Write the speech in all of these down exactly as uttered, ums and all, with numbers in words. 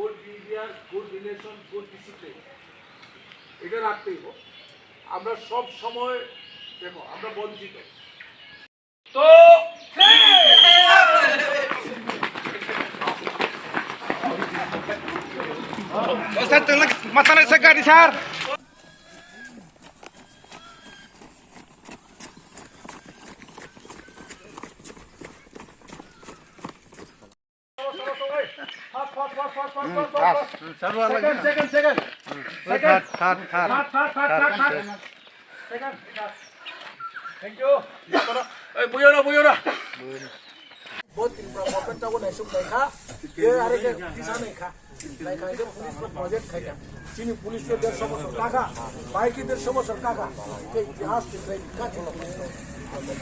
Good behavior, good relation, good discipline, এটা রাখতেই হবে। আমরা সব সময়, দেখো, আমরা বঞ্চিত। তো Second, second, second. Second. Third, third, third. Third, third, third, third. Second, third. Thank you. Ei, buyo na, buyo na. Bo Tripura government tago naisuk naikha. Ye are ke kisa naikha. Naikha je police no project khaikha. Chini police ke dersho bosor kakha. Bai ke dersho bosor kakha. Ke itihas ke kai ka chini police no.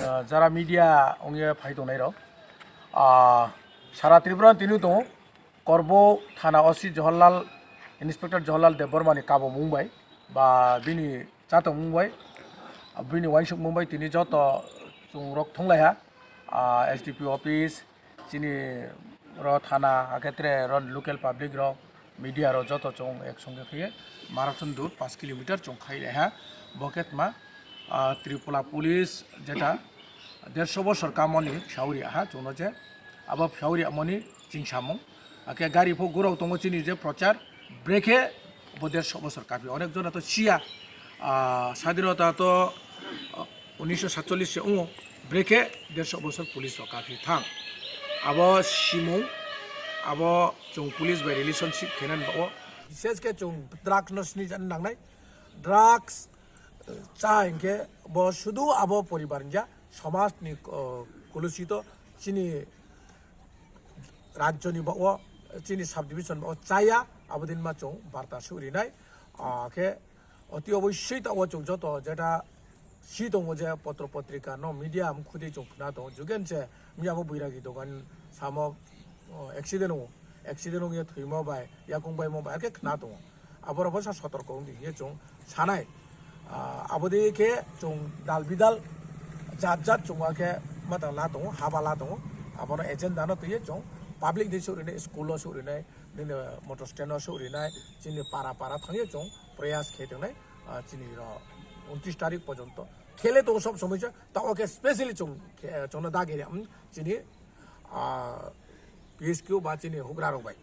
Ah, jara media ongye phai tongnai rok. Ah, sara Tripura tini tongo. Korbo thana O C Johorlal, Inspector Johorlal Debbarmani kabomung bai, ba bini chatongmung bai, bini uansukmung bai tini joto chwng rok thunglaiha, ah, S D P O office, chini ro thana, hakhe tere ro local public rok, media rok joto chwng ek songe khe marathon dur paanch kilometer chwng khailaiha, bo khe tma, ah, Tripura Police jeta dersho bosor kamoni phiauri aha chwngno je abo phiauri amoni chingsamung. Hakhe gari pho gurok tongo chini je prochar, brekhe bo dersho bosor kaphi. Onek jona to siya, ah, sadinota to, ah, unisho satchollish se wngo, brekhe dersho bosor police rok kaphi thang. Abo simung, abo chwng police bai relationship khenani bago. Bises khe chwng drugs no sini jan nangnai. Drugs, eh, cha hinkhe bo sudu abo poribar hinkhe somajni, oh, kolusito chini rajyoni bago, chini subdivision bago chaya, abodin ma chwng barta surinai. Ah, khe oti oboisoi ta o chwng joto jeta si tongo je potro potrika no media mkhudi chwng khna tongo. Jugen se miya bo buiragi dogan samo, oh, accident wngo. Accident wngya thwimo bai, yakung bai mo bai, khe khna tongo. Aborok bo sa sotorko wngdi hinwi chwng sanai. Ah, abodi khe chwng dal bidal jat jat chwng khe matang la tongo, haba la tongo. Abono agenda no twiwi chwng public ni surinai, school o surinai, nini motor stand o surinai, chini para para thangwi chwng prayas khe tongnai, ah, chini ro untrish tarik porjonto. Khele tongo sob somoi se, ta o khe specially chwng khe, chwngno dagi ria, um, chini, ah, P S Q ba chini hugra rok bai.